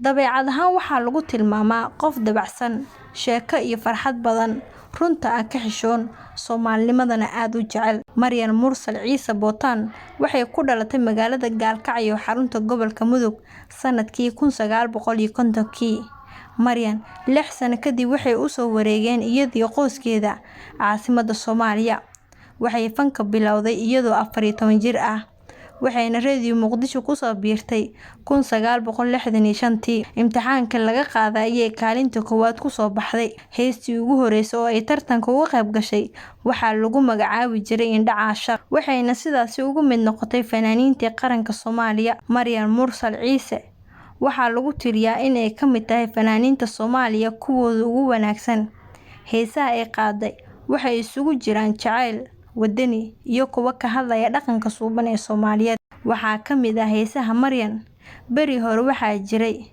Dabeecad ahaan waxaa lagu tilmaamaa qof dabacsan, sheeko iyo farxad badan, runta aan ka xishoon, Soomaalinimadana aad u jecel. Maryan Mursal Ciise Bootaan waxay ku dhalatay magaalada Gaalkacyo, xarunta gobolka Mudug, sanadkii 1950kii. Maryan 6 sano kadib waxay u soo wareegeen iyadii qoyskeeda caasimadda Soomaaliya. Waxay fanka bilowday iyadoo 14 jir ah, waxayna Radio Muqdisho kusoo biirtay 1965tii. Imtixaankii laga qaaday ayay kaalinta koowaad kusoo baxday. Heestii ugu horeysay oo ay tartanka uga qayb gashay waxaa lagu magacaabi jiray Indho Caashaq, waxayna sidaasi uga mid noqotay fanaaniintii qaranka Soomaaliya. Maryan Mursal Ciise waxaa lagu tiriyaa in ay ka mid tahay fanaaniinta Soomaaliya kuwooda ugu wanaagsan. Heesaha ay qaaday waxay isugu jiraan jacayl, wadani iyo kuwo ka hadlaya dhaqanka suuban ee Soomaaliyeed. Waxaa ka mid ah heesaha Maryan Beri Hore Waxaa Jiray,